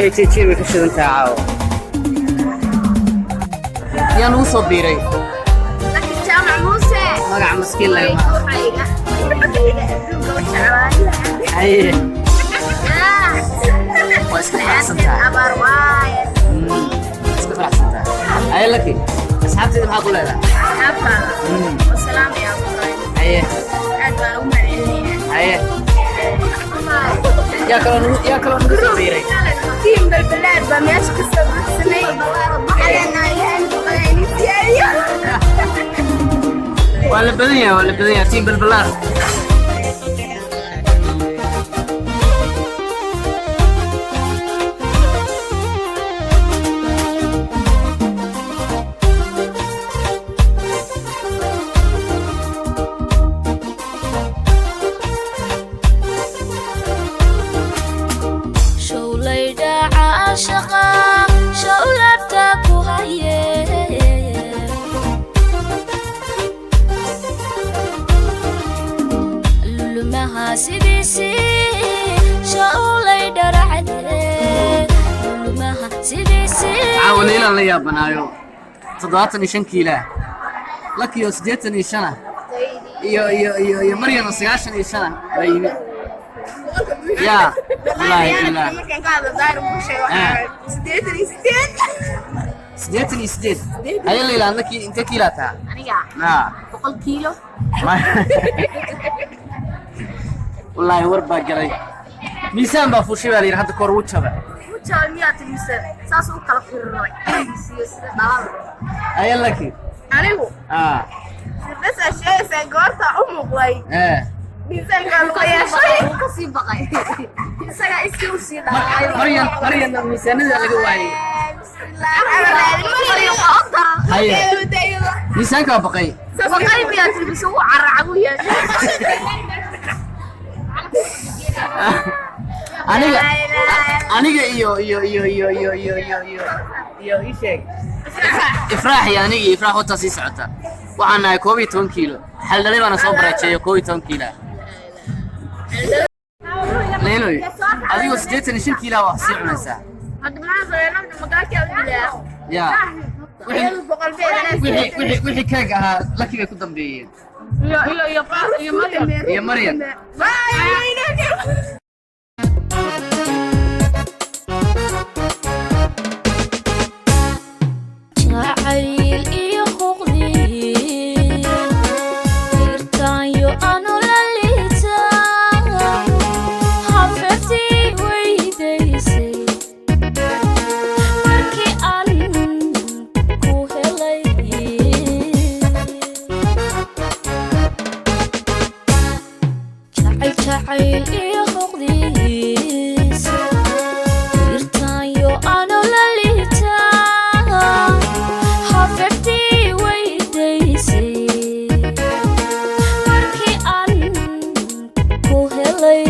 AJJ way ka shidan tahay caawa. Yaa nugu soo biiray? Laakiin Jaamac Muuse. Magaca maskiin lagama. Ruuxayga adduunka u jeclaay. Haye, waa iska faraxsan tahay. Abaar waaye. Iska faraxsan tahay. Haye Laki, asxaabteeda maxaa ku leedahay? Asxaabtaada wasalaamaya abuuray. Haye. Aad baan ugu mahadcelinayaa. Haye, yaa kaloo nugu soo biiray? Team Balbalaad baa meesha ka soo buuxsanay. Waxaa leenahay Ilaahay nafaqada inii siyaadiyo. Waa la badan yahay, waa la badan yahay, team Balbalaar. Showlaydhaca shaqa showlabta ku haye. Lulumaha sidiisii showlay dharacde, lulumaha sidiisii. Caawa Leylaan la yaabanaayo, 75 kiilaa, Laki oo 85 ah iyo Maryan oo 95 ah baa yimi. Yaa wallaahi billah. Markaan ka hadlo daahir uu sheego waxaa 88. 88. Haye Leyla, adna intee kiilaa taha? Aniga? Naa. 100 kiilo. Wallaahi war baa galay, miisaan baa fuushay baa la yidhi hadda kahor, wuu jaba. Mujaa miyaa timise saas u kala firirnay siyo sida dhalada. Haye Laki. Anigu firdasaa sheegaysaa goorta u muuqday miisaankaa lagu yeeshay. Kasii baqay isagaa iskii u sii dhacay. Maryan, Maryanna miisaanada laga waayey. Haye, miisaankaa baqay. Baqay miyaa timise u caracag u yeeshay. Aniga iyo ii sheeg Ifraax iyo aniga iyo Ifraax wataa sii socota, waxaan nahay 11 kiilo. Xaldhalay baana soo barajeeyo 11 kiila. Leyloy, adigoo 85 kiilaa wax sii cunaysaa. Hadda maxaa sameynaa? Magaalkaa u dilaa. Yaa Iyadu 100 beedanaa. wixii keeg ahaa Laki bay ku dambeeyeen. Iyo Maryam. Iyo Maryan. Bye. Jacayl iyo huqdi irtaanyo anu la liita hafetii weydaysay markii aan ku helay. Jacayl, jacayl iyo huqdiisa irtaanyo anu la liita hafetii weydaysay markii aan ku helay.